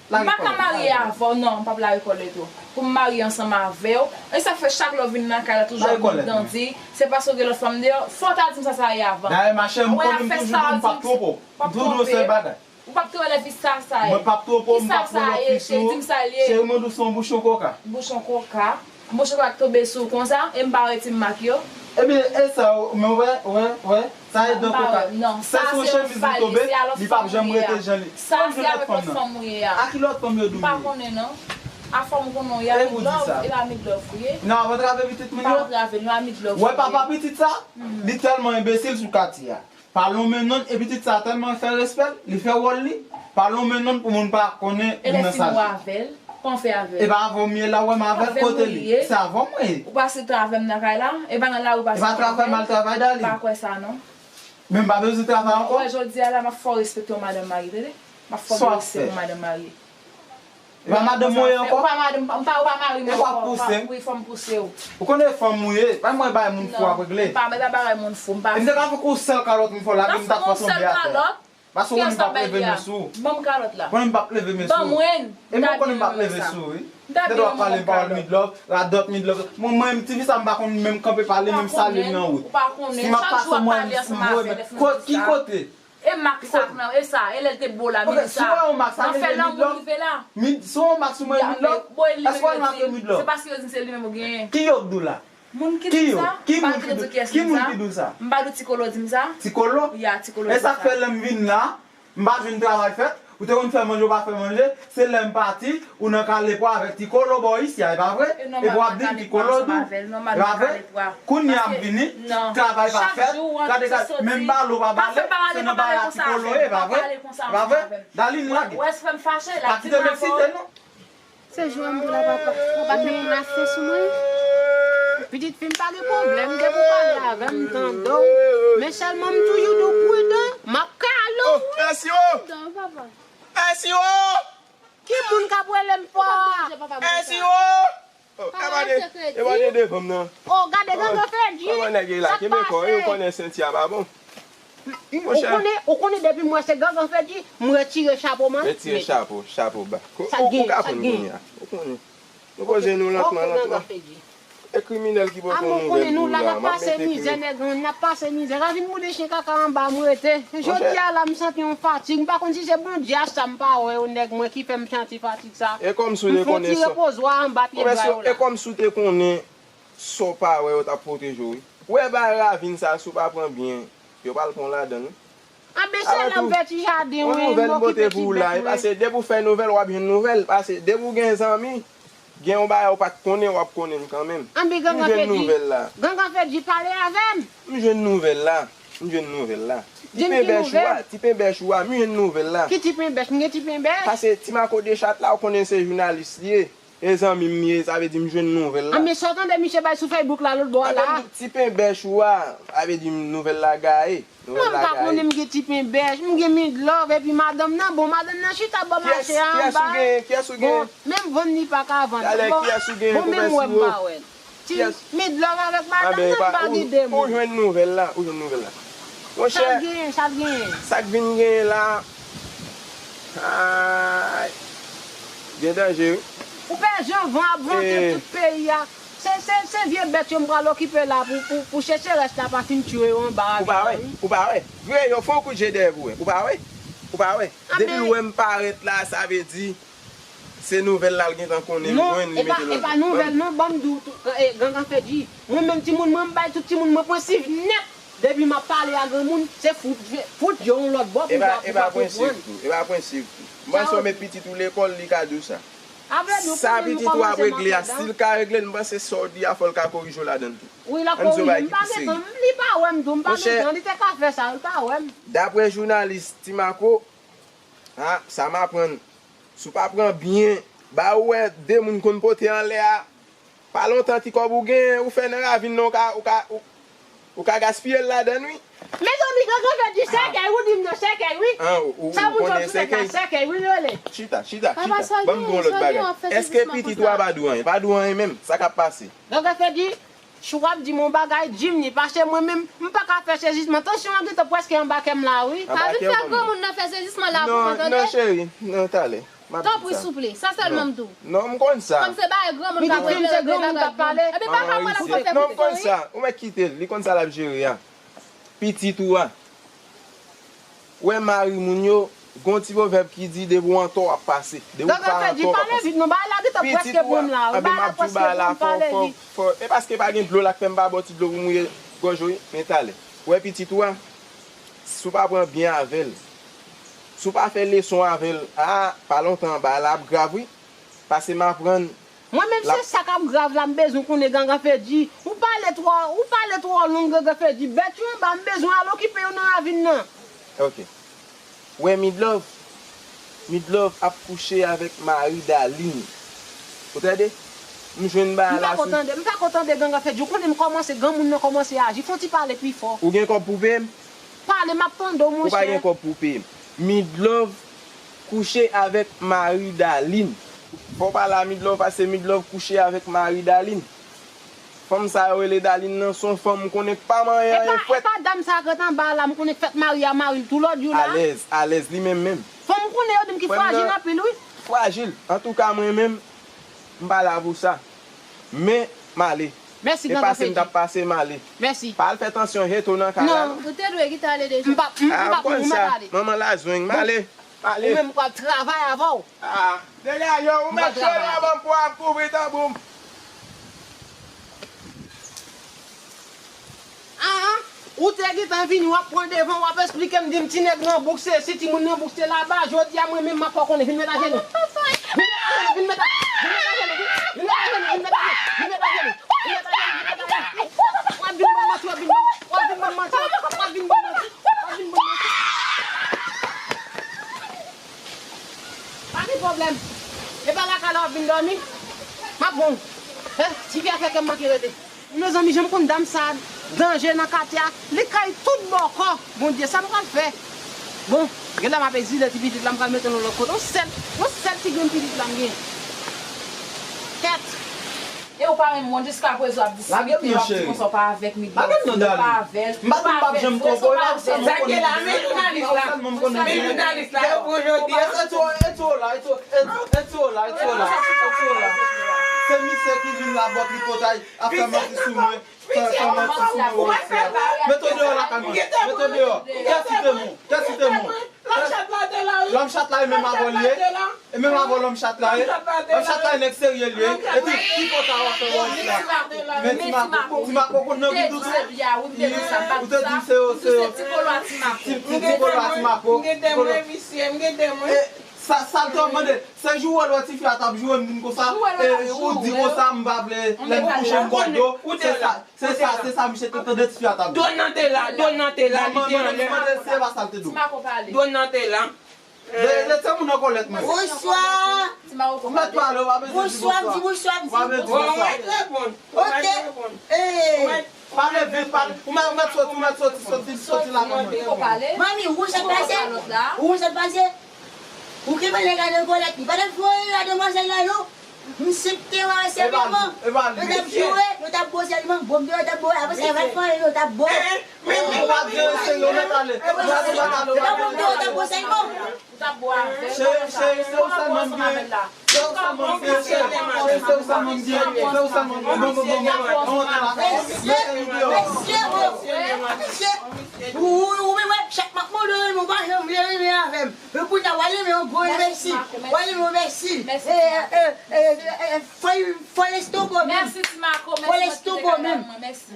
M pa ka marye avè w, non, m p ap lage kòlèt ou. Pou m marye ansanm avè w. E sa k fè chak lè w vin nan kay la, toujou ap di, se paske w gen lòt fanm deyò. Fò w ta di m sa sa ye avan. Dayè, machè, m konnen m toujou di w m p ap twonpe w. M toujou di w yon sèl bagay. Ou p ap twonpe w lè fi sa sa ye. Mwen p ap twonpe w, m p ap pran lòt fi sou ou. Cheri, mwen di w se yon bouchon koka. Bouchon koka. Bouchon koka k tonbe sou ou konsa, e m pa wè ti mak yo. Ebyen, e sa, men wè, wè, wè. Sa e dan koka. Sa se yon chemiz li tonbe, li p ap janm rete jan li. Sa se avèk lòt fanm ou ye a. A ki lòt fanm yo di w ye? M pa konnen non. A fanm ou konnen w ye a, Midlove, e pa Midlove ou ye. Nan, avan trave pitit moun yo. Pa antrave l non, a Midlove ou ye. Wè papa pitit sa, li tèlman enbesil sou katye a. Pale yon men non, e pitit sa tèlman fè respè l, li fè wòl li. Pale yon men non pou moun pa konnen moun nan sa l ye. E lè fin ou avè l, pa anfen avè l. E pa avè w m ye la, ou wè m avè l, kote li? Se avè w m ye. Ou pase tan avè m nan kay la, e pa nan lari ou pase tan avè m. E pa travay m al travay, Dali. M pa kwè sa non. Men m pa bezwen travay ankò. Ou wè jodi a la, m ap fè w respekte yon madanm marye, tande? M ap fè w gen respè pou madanm marye. E pa madanm mwen ye ankò? Ou pa madanm, m pa, ou pa mari m ankò. E w ap pouse m? Wi, fò m pouse w. Ou konnen fanm ou ye, pa mwen bay moun fou ap regle. Non, m pa, m pa bagay moun fou, m pa fou. E m te ka fè w sèl kalòt m fè w lage, m ta fè w tonbe atè. Paske w konnen m p ap leve men sou ou. Ban m kalòt la. Konnen m p ap leve men sou ou. Ban mwen. E mwen konnen m p ap leve sou ou, wi. Tande w ap pale m pawòl Midlove, radòt Midlove. Mwen, mwen, ti fi sa m pa konn menm kanpe pale, menm salye m nan wout. Si m ap pase mwen, m voye men. Ki kote? E mak sa k nan, e sa, e lè l te bo la, Midi sa. Nan fè lanmou rive la. Si w wè yon mak sou mwen, Midlove, èske w remake Midlove? Se paske yo di m se li menm ou genyen. Ki yo k di w la? Moun ki di sa, m pa t di w kiyès ki di sa. M pa di w Ti Kolo di m sa. Ti Kolo? Ya, Ti Kolo di m sa. E sa k fè lè m vin la, m pa jwenn travay fèt, ou te konn fè manje, ou pa fè manje, se lè m pati, ou nan kale pwa avèk Ti Kolo bò isi a, e pa vre? Epi w ap di m Ti Kolo di w, e pa vre? Kounye a m vini, travay pa fèt, gade, gade, menm bale w pa bale, se nan bagay a Ti Kolo ye, e pa vre? E pa vre? Dalin lage. Pa kite m eksite non. Se jwè m pou la, papa. Ou pa te pran afè sou mwen. Pitit fi m pa gen pwoblèm, depi w pale avè m, m tande w. Men sèlman m toujou di w pridan, m ap kale w, wi. Pridan, papa. Ki moun k ap rele m fò a? Papa, papa, papa. Oh, e pa de, e pa de devan m nan. Oh, gade, Gangan Fedji. Kòman nèg ye la? Kenbe kò w, ou konnen senti a pa bon. Ou konnen, ou konnen depi m wè se Gangan Fedji, m retire chapo m an. Retire chapo, chapo ba. Ou ka pran kounye a. Ou konnen. Nou poze nou lantman, lantman. E kriminèl ki pote yon nouvèl pou ou la, m ap mete kriminèl. N ap pase mizè, nèg, n ap pase mizè. Ravin Bouden chen kaka anba m rete. Jodi a la, m santi yon fatig. M pa konn si se Bondye a sa m pa wè yo, nèg mwen, ki fè m santi fatig sa. E kòmsi w te konnen sa. M fon ti repozwa anba pye bwa yo la. E kòmsi w te konnen sa w pa wè yo t ap pwoteje w, wi. Ou wè bay ravin sa, si w pa pran byen, yo pral pran w ladan l, wi. Anben se la m fè ti jaden, wi, m okipe ti bèt mwen. Pase depi w fè nouvèl, w ap jwenn nouvèl. Pase depi w gen zanmi, gen yon bagay ou pa t konnen, w ap konnen l kanmenm. Anben Gangan Fedji, Gangan Fedji pale avè m. M jwenn nouvèl la. M jwenn nouvèl la. Ti penbèch ou a, ti penbèch ou a, m jwenn nouvèl la. Ki ti penbèch? M gen ti penbèch? Pase Ti Mako Dechat la, ou konnen se jounalis li ye. E zanmi m ye, sa vle di m jwenn nouvèl la. Anben sa w tande misye bay sou Facebook la, lòt bò a la. Anben ti penbèch ou a, sa vle di m nouvèl la gaye. Mwen m pa konnen m gen ti penbèch, m gen Midlove epi madanm nan. Bon, madanm nan chita bò mache a anba. Kiyès ou genyen? Kiyès ou genyen? Bon, menm vann li pa ka vann. Talè, kiyès ou genyen pou fè siro? Bon, menm wè m pa wè l. Ti Midlove avèk madanm nan, m pa gen de mo. Ou jwenn nouvèl la, ou jwenn nouvèl la. Monchè, sa k genyen, sa k genyen? Sa k vin genyen la, ay, gen danje, wi. Ou pè jan van ap vante tout peyi a. Se, se, se vye bèt yo m pral okipe la pou, pou, pou secherès la pa fin tiye yo anba ravin nan, wi. Ou pa wè, ou pa wè. Vre, yo fè yon kout je dèyè pou wè. Ou pa wè? Ou pa wè? Depi l wè m parèt la, sa vle di se nouvèl la l gentan konnen, l jwenn, li mete nan. Non, e pa, e pa nouvèl non, ban m di w tou, e, Gangan Fedji. Mwen menm timoun mwen, m bay tout timoun mwen pwen siv nèt. Depi m ap pale a granmoun, se fout je, fout je yon lòt bò pou w pa, pou w pa konprann. E pa pwen siv tou, e pa pwen siv tou. M panse w met pitit ou lekòl, li ka di w sa. Sa pitit ou ap regle a, si l ka regle l, m panse sa w di a, fò l ka korije w ladan l tou. Wi, l ap korije m. M pa gen tan, li pa wè m tou, m pa gen tan, li te ka fè sa, li pa wè m. Daprè jounalis Ti Mako, a, sa m aprann, si w pa pran byen, ba ou wè de moun konn pote anlè a, pa lontan ti kòb ou gen, ou fè nan ravin nan, ou ka, ou ka, ou, ou ka gaspiye l ladan l, wi. Mezanmi, Gangan Fedji, sèkèy, ou di m nan sèkèy, wi. An, ou, ou konnen sèkèy? Sa moun yo di nèg la sèkèy, wi, li rele. Chita, chita, chita. Ban m di w yon lòt bagay. Èske pitit ou a pa di w anyen? Pa di w anyen menm. Sa k ap pase? Gangan Fedji, si w ap di m yon bagay, di m li. Paske mwen menm, m pa ka fè sezisman. Tansyon an gentan prèske anba kè m la, wi. Pa vin fè granmoun nan fè sezisman la pou mwen, tande? Non, non, cheri. Non, talè. Tanpri, souple, sa sèlman m di w. Non, m konn sa. Kòm se bagay granmoun k ap regle, regle bagay granmoun. Epi pa ka pale ap fè pitit. Non, m konn sa. Ou mèt kite l. Li konn sa l ap jere a. Pitit ou a. Ou wè mari moun yo, gen yon ti pwovèb ki di, depi w antò, w ap pase. Depi w pa antò, w ap pase. Pitit ou a. Anben, m ap di w bagay la, fò, fò, fò. E paske pa gen dlo la k fè m pa ba w ti dlo pou mouye gòj ou, wi. Men talè. Ou wè pitit ou a. Si w pa pran byen avè l, si w pa fè leson avè l, a, pa lontan bagay la ap grav, wi. Pase m aprann. Mwen menm se sa k ap grav la, m bezwen konnen Gangan Fedji. Ou pale twò, ou pale twò long, Gangan Fedji. Bèt yo anba, m bezwen al okipe yo nan ravin nan. Ok. Ou wè Midlove? Midlove ap kouche avèk mari Daline. Ou tande? M jwenn bagay la sou. M pa ko tande, m pa ko tande Gangan Fedji. Ou konnen m kòmanse, granmoun nan kòmanse aji. Fè yon ti pale pi fò. Ou gen kòb pou peye m? Pale, m ap tande w, monchè. Ou pa gen kòb pou peye m. Midlove kouche avèk mari Daline. Fò w pale a Midlove, pase Midlove kouche avèk mari Daline. Fanm sa yo rele Daline nan, se yon fanm m konnen k pa manyen anyen fwèt. E pa, e pa dam sa k ret anba a la, m konnen k fèk marye a mari l tou lòt jou la. Alèz, alèz, li menm menm. Fanm m konnen yo di m ki frajil anpil, wi. Frajil. Antouka, mwen menm, m pa la pou sa. Men, m ale. Mèsi, Gangan Fedji. E pase m t ap pase, m ale. Mèsi. Pa al fè tansyon, jete w nan kay la, non. Ou te dwe kite ale deja. M pa, m, m pa pou mèt ale. Manman Lazweng, m ale. M ale. Ou menm, m pral travay avè w. Ah, degaje w, ou mèt cheri a ban m pou ap kouvri tanbou m. Ou te gentan vini, w ap pran devan, w ap esplike m, di m ti nèg nan bouk se si, timoun nan bouk se laba. Jodi a, mwen menm, m ap fè w konnen. Vin met ajenou. Vin met ajenou, vin met a-, vin met ajenou, vin, vin met ajenou, vin met ajenou, vin met ajenou, vin met ajenou, vin met ajenou. W ap vin ban m manti, w ap vin ban m, w ap vin ban m manti, w ap vin ban m manti, w ap vin ban m manti. Pa gen pwoblèm. E pa lakay la w ap vin dòmi? M ap bon. Eh, ti fi a fè kè m manke rete. Mezanmi, jan m konn dam sa, danje nan katye a, li kay tout bòkò. Bondye, sa m pral fè? Bon, genlè m ap egzile ti pitit la, m pral mete l yon lòt kote. Yon sèl, yon sèl ti grenn pitit la m gen. Kèt. E ou pa renmen mwen, jiskaprezan w ap diskite, w ap di konsa w pa avèk Midlove, w pa avè l, w pa avè l, fè sa w pa avè l. Sa k gen la, men jounalis la, men jounalis la, yo pran jodi a. Eti w la, eti w la, eti w la, eti w la, eti w la. Se misye ki vin la bòt li potay ap fè manti sou mwen. Fè, fè manti sou mwen, Roxy. Mete w deyò lakay mwen. Mete w deyò. Kè site mwen. Kè site mwen. Lòm chat la, e menm avè w li ye. E menm avè w lòm chat la ye. Lòm chat la, e nèg serye li ye. Epi, ki pòt a w ap fè Roxy la? Men Ti Mako, Ti Mako konn nan vin dout ou. Ou te di se yo, se yo. Ti, ti, ti kolo a Ti Mako. M gen de mwen, m gen de mwen, misye, m gen de mwen. Sa, sa l te ap mande, se jou w wè lè ti fi a t ap joure m vin konsa, e, ou di konsa, m pa vle, lè m kouche m bò do, se sa, se sa, se sa misye te tande ti fi a t ap di. Dwòn nan te la, dwòn nan te la, li te anlè. Mande l si se pa sa l te di w. Dwòn nan te la. Lè, lè se moun an kòlèt mwen. Bonswa. Ou mèt pale, ou pa bezwen di bonswa. Bonswa, m di bonswa, m di bonswa. Ou pa bezwen reponn. Ou pa bezwen reponn. Ok. Pale vit, pale. Ou mèt, ou mèt soti, ou mèt soti, soti, soti la, manman. Manmi, ou konn sa k pase? Ou konn sa k pase? Ou kenbe nèg la nan kòlèt li. Pa t ap fè anyen a demwazèl la, non. M sipte wè sèlman. Yo t ap joure, yo t ap bo sèlman. Bon, yo t ap bo, apre sa, yo t ap fè anyen, yo t ap bo. Yo t ap bo, yo t ap bo sèlman. Cheri, cheri, se ou sèlman m gen. Se ou sèlman m gen, cheri. Cheri, se ou sèlman m gen. Se ou sèlman m gen. Bon, bon, bon, bon. Mesye, mesye, mesye. Ou, ou, ou menm, chak m ap mande w, ou pa janm vle renmen avè m. Men kounye a, w al renmen yon gwo enbesil. W al renmen yon enbesil. E, e, e, e, e, fò, fò l estoko menm. Fò l estoko menm.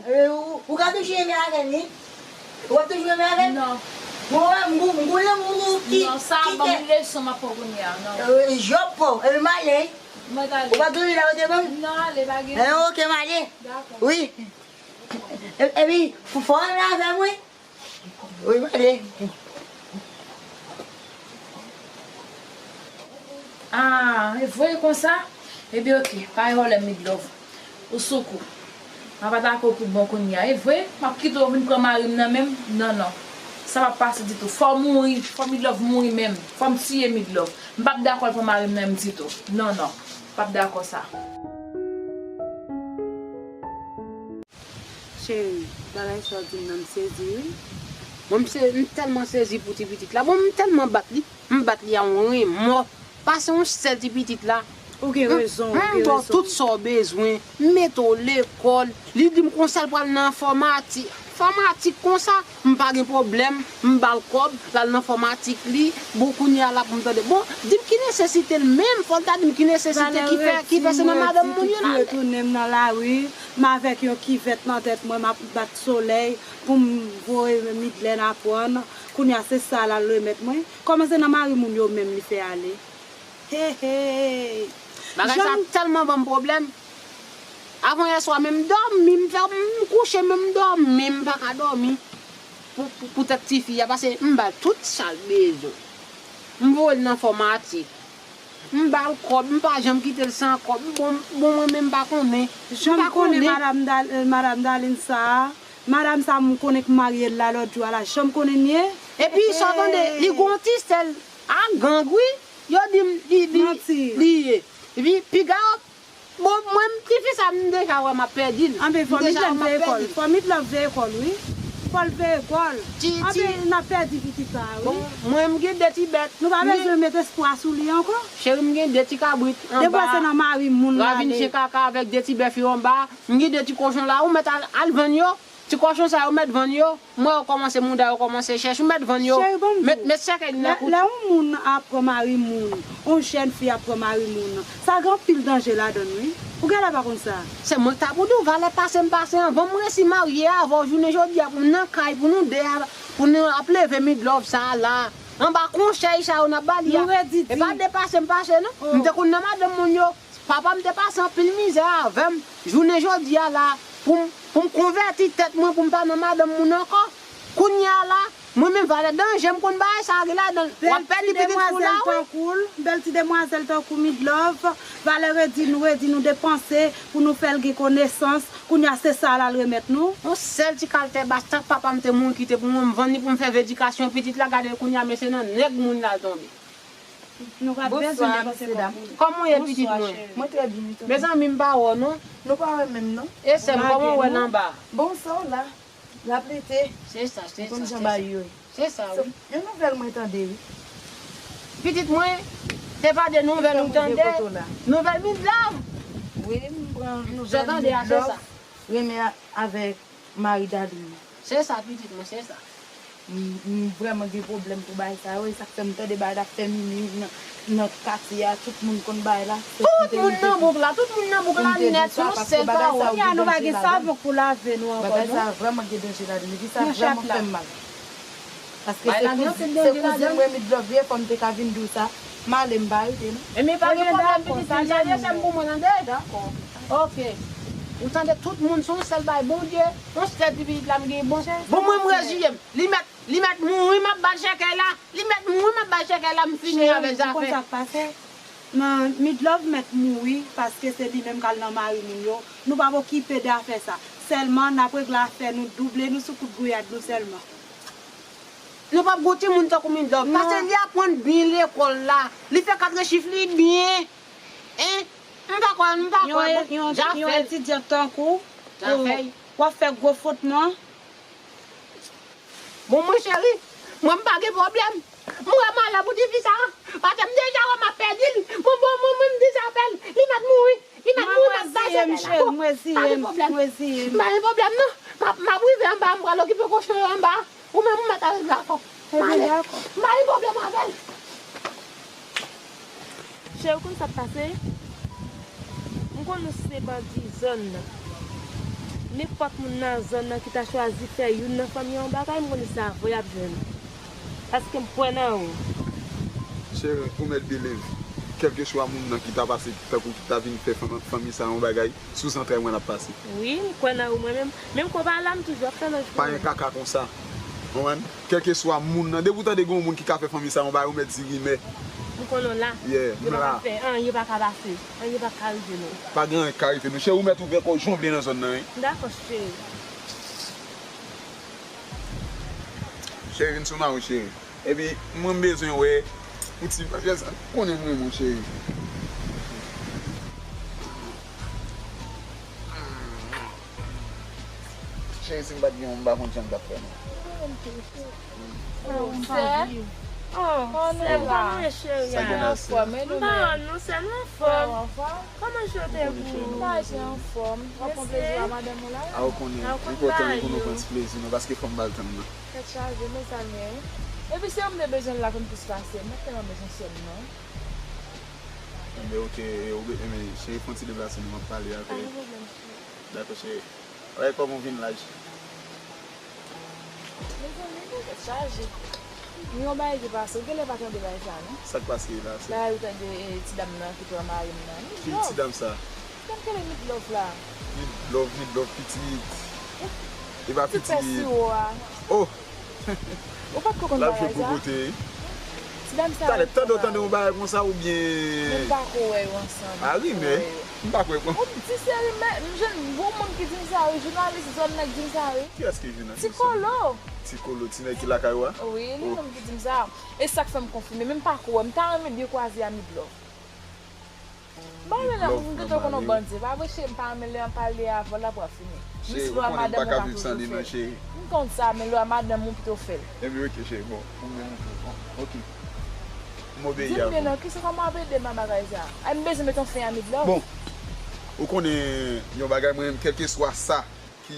E, ou, ou ka toujou renmen avè m, wi. Ou ap toujou renmen avè m? Non. Bon, m gon, m gon lanmou ki, non, sa ki ap ban m leson m ap pran kounye a, non. E, jòb pa w, e, m ale. Mwen t ale. Ou pa toujou la, ou te ban m? Non, ale, pa gen. E, ok, m ale. Dakò. Wi. E, epi, fò, fò w renmen avè m, wi. Wi, m ale. Ah, e vre konsa? Ebyen, ok, pa gen pwoblèm, Midlove. Ou sou kou. M ap atake w pou bon kounye a. E vre, m ap kite w vin pran mari m nan men m? Non, non. Sa p ap pase ditou. Fò w mouri, fò Midlove mouri menm. Fò m tiye Midlove. M p ap dakò l pran mari m nan men m ditou. Non, non. M p ap dakò sa. Cheri, bagay sa w di m nan, m sezi, wi. Mwen, m se, m tèlman sezi pou ti pitit la. Bon, m tèlman bat li. M bat li a yon renmò. Pase yon sèl ti pitit la. Ou gen rezon, ou gen rezon. M ba w tout sa w bezwen. M mete w lekòl. Li di m konsa l pral nan enfòmatik. Enfòmatik konsa. M pa gen pwoblèm. M ba l kòb. L al nan enfòmatik li. Bon, kounye a la pou m tande. Bon, di m ki nesesite l menm. Fò l ta di m ki nesesite ki fè, ki fè se nan madanm moun yo l al. Retounen m nan lari. M avèk yon kivèt nan tèt mwen, m ap bat solèy pou m voye Midlèn aprann. Kounye a, se sa l al remèt mwen. Kòman se nan mari moun yo menm li fè ale? Hey, hey. Bagay sa tèlman ban m pwoblèm. Avan yè swa, menm dòmi, m fè, m kouche, menm dòmi, m pa ka dòmi. Pou, pou, poutèt tifi a, paske m ba l tout sa l bezwen. M voye l nan enfòmatik. M ba l kòb, m pa janm kite l san kòb. Bon, bon, mwen menm m pa konnen. Jan m konnen madanm Dal-, madanm Darline sa a, madanm sa a m konnen k marye l la lòt jou a la, jan m konnen l ye. Epi, sa w tande, li gon ti sèl a gang, wi. Yo di m, li, li, li ye. Epi, piga, bon, mwen, m, tifi sa, m deja wè m ap pèdi l. Anben, fò Midlèn veye kò l. Fò Midlove veye kò l, wi. Fò l veye kò l. Anben, n ap pèdi pitit sa a, wi. Bon, mwen, m gen de ti bèt. Nou pa bezwen met espwa sou li ankò. Cheri, m gen de ti kabrit anba ravin Chen Kaka avèk de ti bèf yo anba. M gen de ti kochon la, ou mèt al, al vann yo. Ti kòchon sa yo mèt vann yo, m wè yo kòmanse mouda, yo kòmanse chèch, ou mèt vann yo. Cheri, ban m di w. Met, met sèkèy li nan kout. Lè yon moun ap pran mari moun, yon jèn fi ap pran mari moun, sa gen anpil danje ladan l, wi. Ou genlè pa konn sa. Se mwen k ta pou di w, valè pase m pase anvan m resi marye avè w jounen jodi a pou m nan kay, pou nou de a, pou nou ap leve Midlove sa a la. Anba konsèy sa yo n ap ba li a. Nou redi di. E pa de pase m pase non. M te konn nan madanm moun yo. Papa m te pase anpil mizè avè m jounen jodi a la pou m, pou m konvèti tèt mwen pou m pa nan madanm moun ankò. Kounye a la, mwen menm valè danje m konn bagay sa a gen ladan l. W ap pèdi pitit pou lawi. Bèl ti demwazèl tankou l, bèl ti demwazèl tankou Midlove, valè redi nou, redi nou depanse pou nou fè l gen konesans. Kounye a se sa l al remèt nou. Yon sèl ti kal tè bas, tank papa m te mouri kite pou mwen, m vann li pou m fè vedikasyon pitit la, gade l kounye a, mesye nan nèg moun l al tonbe. Nou pa bezwen depanse kòb pou li. Kòman w ye, pitit mwen? Mwen trè byen, wi, tonton. Mezanmi, m pa wè w non. Nou pa wè menm non. E sè m, kòman w wè l anba? Bon, sa w la. L ap rete. Se sa, se sa, se sa. Konn jan bagay yo ye. Se sa, wi. Yon nouvèl mwen tande, wi. Pitit mwen, se pa de nouvèl ou tande. Nouvèl Midlove. Wi, m pran nouvèl Midlove. Sa w tande a, se sa. Renmen a-, avèk mari Darline nan. Se sa, pitit mwen, se sa. M, m vrèman gen pwoblèm pou bagay sa yo, e sa k fè m tande bagay la fè mimi nan, nan katye a, tout moun konn bagay la. Tout moun nan bouk la, tout moun nan bouk la nèt, se yon sèl pawòl. Kounye a nou pa gen savon pou lave nou ankò non. Bagay sa vrèman gen danje ladan l, epi sa vrèman fè m mal. Paske se kouzen mwen Midlove ye, fò m te ka vin di w sa, m ale m pa rete non. Ebyen pa gen pwoblèm, pitit mwen, tande, se m pou mwen tande. Dakò. Ok. Ou tande, tout moun se yon sèl bay Bondye, yon sèl ti pitit la m gen bon. Bon, mwen m reziye m. Li mèt, li mèt mouri, m ap ba l sèkèy la. Li mèt mouri, m ap ba l sèkèy la, m fini avèk zafè. Cheri, ou konn sa k pase? Nan Midlove mèt mouri, paske se li menm k al nan mari moun yo. Nou p ap okipe de afè sa. Sèlman, n ap regle afè nou, double nou sou kout gouyad nou sèlman. Nou p ap gon timoun tankou Midlove. Non. Paske li aprann byen lekòl la. Li fè katye chif li byen. Hein? M pa kwè, m pa kwè, bon, Jafèl. Yon etidyan tankou w, w ap fè gwo fot non. Bon, mwen cheri, mwen m pa gen pwoblèm. M wè malè pou tifi sa. Paske m deja wè m ap pèdi l. Bon, bon, mwen, mwen m deja fè l. Li mèt mouri. Li mèt mouri, m ap bay sèkèy la. Bon, pa gen pwoblèm. M pa gen pwoblèm non. M ap, m ap rive anba, m pral okipe kochon yo anba. Ou menm ou mèt al dakò. M ale. M pa gen pwoblèm avè l. Cheri, ou konn sa k pase? M konn ou se bandi zòn nan. Nenpòt moun nan zòn nan ki ta chwazi fè youn nan fanmi an yon bagay, m konn se avè w y ap jwenn. Paske m kwè nan ou. Cheri, ou mèt believe. Kèlkeswa moun nan ki ta pase tankou ki ta vin fè fanmi sa yon bagay, sou zantray mwen l ap pase. Wi, m kwè nan ou mwen menm. Menm konba la, m toujou ap fè lòj pou ou. Pa gen kaka konsa. Konprann? Kèlkeswa moun nan, depi w tande gen yon moun ki ka fè fanmi sa yon bagay, ou mèt di rimè. M konnen w la. Yeah, m la. Yo pa ka fè anyen, pa ka pase. Anyen pa ka rive nou. Pa gen anyen k ka rive nou. Cheri, ou mèt ouvè kò w jan w vle nan zòn nan, wi. Dakò, cheri. Cheri, vin sou mari w, cheri. Epi, mwen m bezwen wè ou ti, paske sa, konnen m renmen w, cheri. Cheri, si m pa t gen ou, m pa konn jan m t ap fè non. Oh, sè. Oh, sè, kòman w ye, cheri? Sa gen la, sè? M pa wè nou, sè, nou anfòm. Kòman je te pou? M pa jan anfòm. W ap pran plezi a madanm ou la? A, ou konnen. Enpòtan wi pou nou pran ti plezi nou, paske fò m ba l tan m nan. Tèt chaje, mezanmi, wi. Epi se ou m te bezwen la konn plis pase m. Mwen tèlman bezwen sè m nan. Enben, oke, e, ou be-, enben, cheri, fè yon ti deplase nou, m ap pale avè l. Pa gen pwoblèm, cheri. Dakò, cheri. Alright, kòman w vin la, cheri? Mezanmi, tèt chaje. Gen yon bagay ki pase, ou genlè pa tande bagay sa, non? Sa k pase la, sè? Bagay ou tande, e, ti dam nan ki pran mari m nan. Ki ti dam sa? Dam ki rele Midlove la. Midlove, Midlove pitit. E pa pitit. Ti pè siwo a. Oh! Ou pa t ko konn bagay sa? L ap jwe gwo kote. Ti dam sa. Talè, tande w tande yon bagay konsa oubyen? Men m pa ko wè yo ansanm. A, rimè. M pa kwè, bon. Ou di se rimè, m jwenn bon moun ki di m sa, wi. Jounalis zòn nan ki di m sa, wi. Kiyès ki jounalis? Ti Kolo. Ti Kolo, ti nèg ki lakay ou a? Wi, li menm ki di m sa. E sa k fè m konfime, men m pa ko wè. M ta renmen byen kwaze a Midlove. M pa renmen lè moun gentan konn yon bandi, pa vre, cheri? M pa renmen lè an pale avè w la pou ap fini. Jis lè w a madanm ou pa toujou fè l. M konn sa, men lè w a madanm ou pito fè l. Ebyen, oke, cheri, bon, ou menm ou fè l, bon, oke. M obeyi a ou. Di m byen non, kisa, kòman w ap ede m a bagay sa? Ay, m bezwen met yon fen a Midlove. Bon, ou konnen yon bagay, mwen menm, kèlkeswa sa ki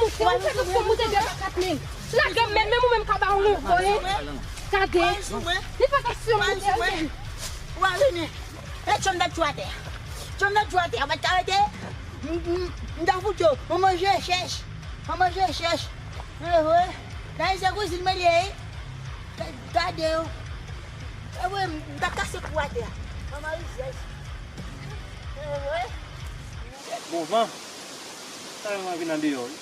moute, ou fè kòmsi w moute de pa kat mil. Lage m menm, menm ou menm ka ba yon moute. Gade. Li fè kòmsi w moute. Ou a vini. E tchonm dat chou atè. Tchonm dat chou atè. Ou pa t ka rete. M, m, m ta fout yo. Manman je chèch. Manman je chèch. Ehe. Nan se kouzin mwen li ye. Gade yo. Ewe, m ta kase kou atè. Manman je chèch. Ehe. Bon van. Sa yo anvi nan deyò wi.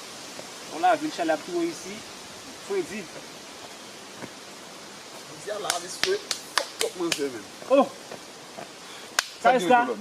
Yon lavil chalè ap tou isi. Fredi. Jodi a la, mesye, fòk twòp manje menm. Oh! Sa Sa gen Esta? Kolòn?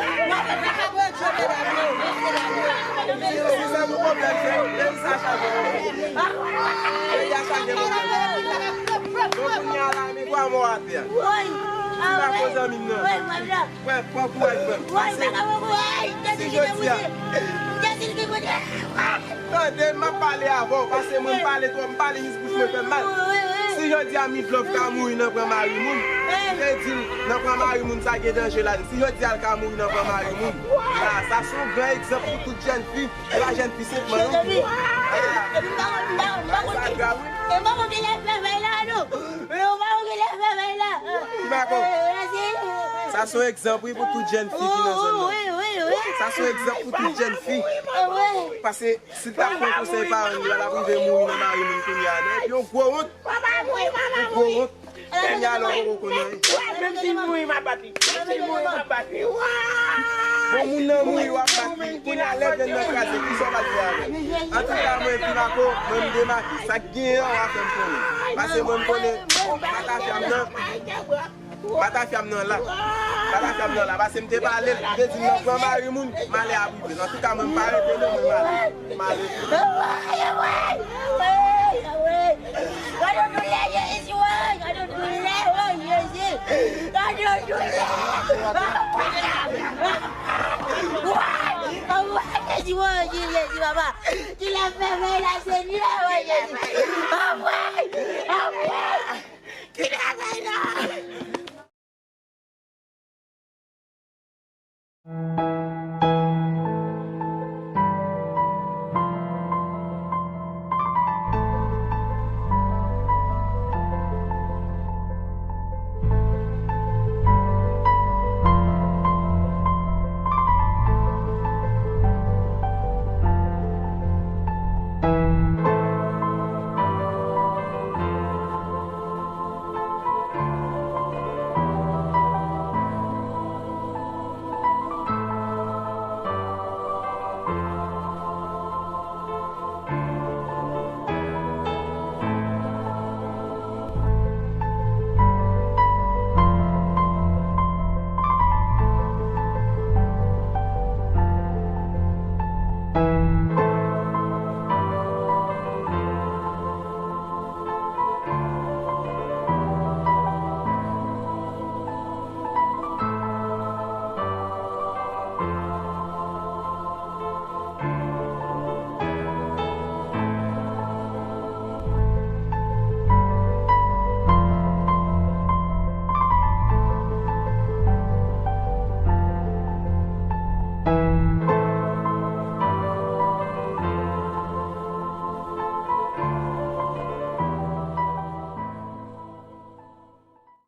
Si se pou pwoblèm, se, se sa chaje. Peyi a chaje pwoblèm. Donk, kounye a la, men twa mò atè. Ti pa koz zanmi m nan. Frè, pran kouraj, frè m. Pase. Si jodi a. Tande, m ap pale avè w, paske mwen m pale twòp, m pale jis bouch mwen fè m mal. Si jodi a Midlove ka mouri nan pran mari moun, m te di l, nan pran mari moun sa gen danje ladan. Si jodi a l ka mouri nan pran mari moun, ah, sa se yon gran egzanp pou tout jèn fi. E pa jèn fi senpman non. Ah, sa grav wi. Ti Mako. Sa se yon egzanp wi pou tout jèn fi ki nan zòn nan. Sa se yon egzanp pou tout jèn fi. Paske si l t ap pran konsèy paran l, li pa t ap rive mouri nan mari moun kounye a non. Epi yon gwo wont. Yon gwo wont. Kounye a la w poko konn anyen. Menm si l mouri, m ap bat li. Menm si l mouri, m ap bat li. Bon, moun nan mouri, w ap bat li. Kounye a lè grenn nan kraze, kisa w pral fè avè l? Antouka, mwen, Ti Mako, mwen, m demake. Sa k genyen an, w a fè m konnen. Paske mwen, m konnen batafya m nan. Batafya m nan la. Batafya m nan la. Paske m te pale l, m te di l nan pran mari moun, malè ap rive l. Antouka, mwen, m pa rete non, mwen, m ale. M ale. Gade yon doulè, Jezi, woy! Gade yon doulè, woy, Jezi! Gade yon doulè! Woy! Woy, Jezi, woy, Jezi, Jezi, papa! Kilè fè bagay la, Senyè, woy, Jezi! Woy! Woy! Kilè fè la!